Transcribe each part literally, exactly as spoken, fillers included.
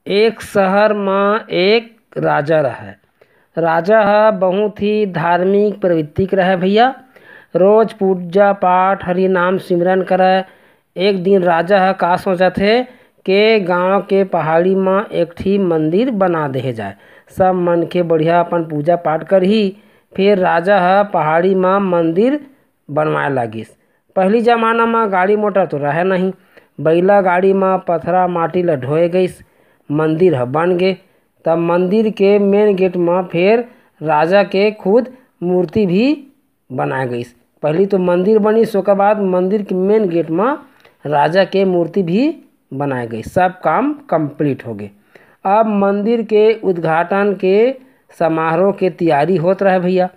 एक शहर म एक राजा रहय। राजा ह बहुत ही धार्मिक प्रवृत्ति के रहय भैया। रोज पूजा पाठ, हरि नाम सिमरन करय। एक दिन राजा ह का सोचत हे के गांव के पहाड़ी म एक ठी मंदिर बना देहे जाय। सब मनखे बढ़िया अपन पूजा पाठ करही। फिर राजा ह पहाड़ी म मंदिर बनवाए लागिस। पहिली जमाना म गाड़ी मोटर तो रहय नहीं। बइला गाड़ी म पथरा माटी ल ढोए गइस, मंदिर ह बन गे। तब मंदिर के मेन गेट म फेर राजा के खुद मूर्ति भी बनाए गइस। पहिली तो मंदिर बनिस, ओकर बाद मंदिर के मेन गेट म राजा के मूर्ति भी बनाए गइस। सब काम कंप्लीट हो गे। अब मंदिर के उद्घाटन के समारोह के तैयारी होत रहय भैया।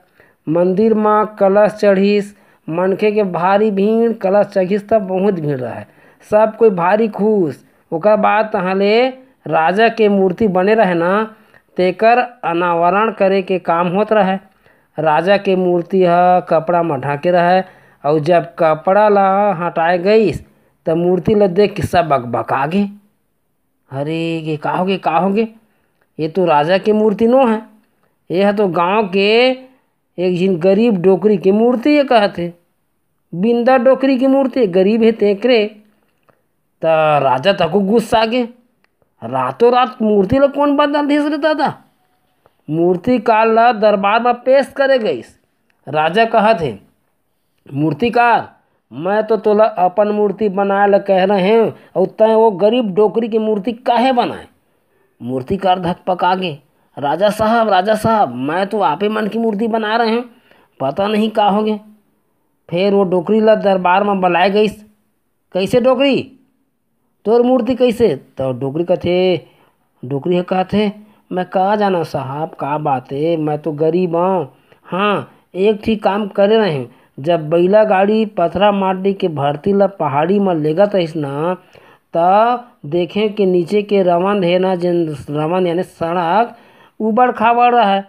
मंदिर म कलश चढ़िस, मनखे के भारी भीड़। कलश चढ़िस त बहुत भीड़ रहय, सब कोई भारी खुश। ओकर बाद तहाँ ले राजा के मूर्ति बने रहय ना, तेकर अनावरण करे के काम होत रहय। राजा के मूर्ति ह कपड़ा म ढाके रहय, अउ जब कपड़ा ला हटाए गइस त मूर्ति ला देख के सब अकबका गे। अरे, ये का होगे, का होगे? ये तो राजा के मूर्ति नो है, ये ह तो गांव के एक झिन गरीब डोकरी के मूर्ति ये कहत हे। बिंदा डोकरी के मूर्ति, गरीब हे तेकरे। त राजा तको गुस्सा गे। रातों रात मूर्ति ला कोन बदल दिस रे दादा? मूर्तिकार ला दरबार म पेश करे गइस। राजा कहत हे, "मूर्तिकार, मैं तो तोला अपन मूर्ति बनाए ला कह रहे हंव, अउ तैं वो गरीब डोकरी के मूर्ति काहे बनाए?" मूर्तिकार धकपका गे, "राजा साहब, राजा साहब, मैं तो आपे मन की मूर्ति बना रहे हंव, पता नहीं का होगे।" फेर वो डोकरी ला दरबार म बलाए गइस। "कइसे डोकरी, तोर मूर्ति कइसे?" त डोकरी कथे, डोकरी ह कहथे, "मैं का जानंव साहब, का बात ए, मैं तो गरीब अंव। हाँ, एक ठी काम करे रहेंव, जब बइला गाड़ी पथरा माटी के भर्ती ला पहाड़ी म लेगत रहिस ना, त देखेंव के नीचे के रवंद हे ना, जेन रवंद यानी सड़क, उबड़ खाबड़ रहय।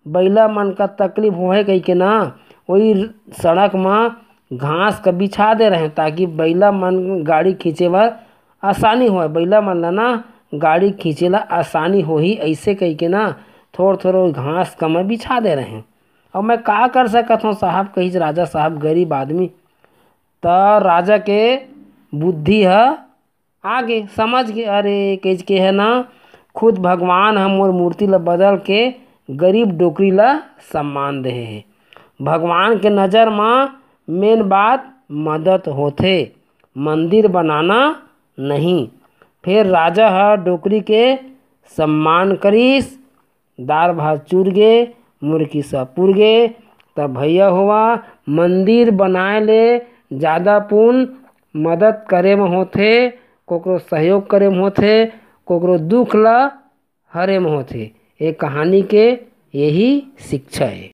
बइला मन का तकलीफ होहे कहिके ना, ओही सड़क म घास का बिछा दे रहेंव, ताकि बइला मन गाड़ी खींचे बर आसानी होय। बइला मन ला ना गाड़ी खींचे ला आसानी होही, अइसे कहिके ना थोर थोर घास का मैं बिछा दे रहेंव। अब मैं का कर सकत हंव साहब," कहिस राजा साहब, गरीब आदमी। त राजा के बुद्धि ह आगे समझ गे, "अरे," कहिके हे ना, "खुद भगवान ह मोर मूर्ति ला बदल के गरीब डोकरी ला सम्मान देहे हे।" भगवान के नजर म मेन बात मदद होथे, मंदिर बनाना नहीं। फेर राजा ह डोकरी के सम्मान करिस, दार भात चुर गे, मुरकी सब पुर गे। त भैया होवा, मंदिर बनाए ले जादा पुन मदद करे म होथे, कोकरो सहयोग करे म होथे, कोकरो दुख ल हरे म होथे। ए कहानी के यही शिक्षा हे।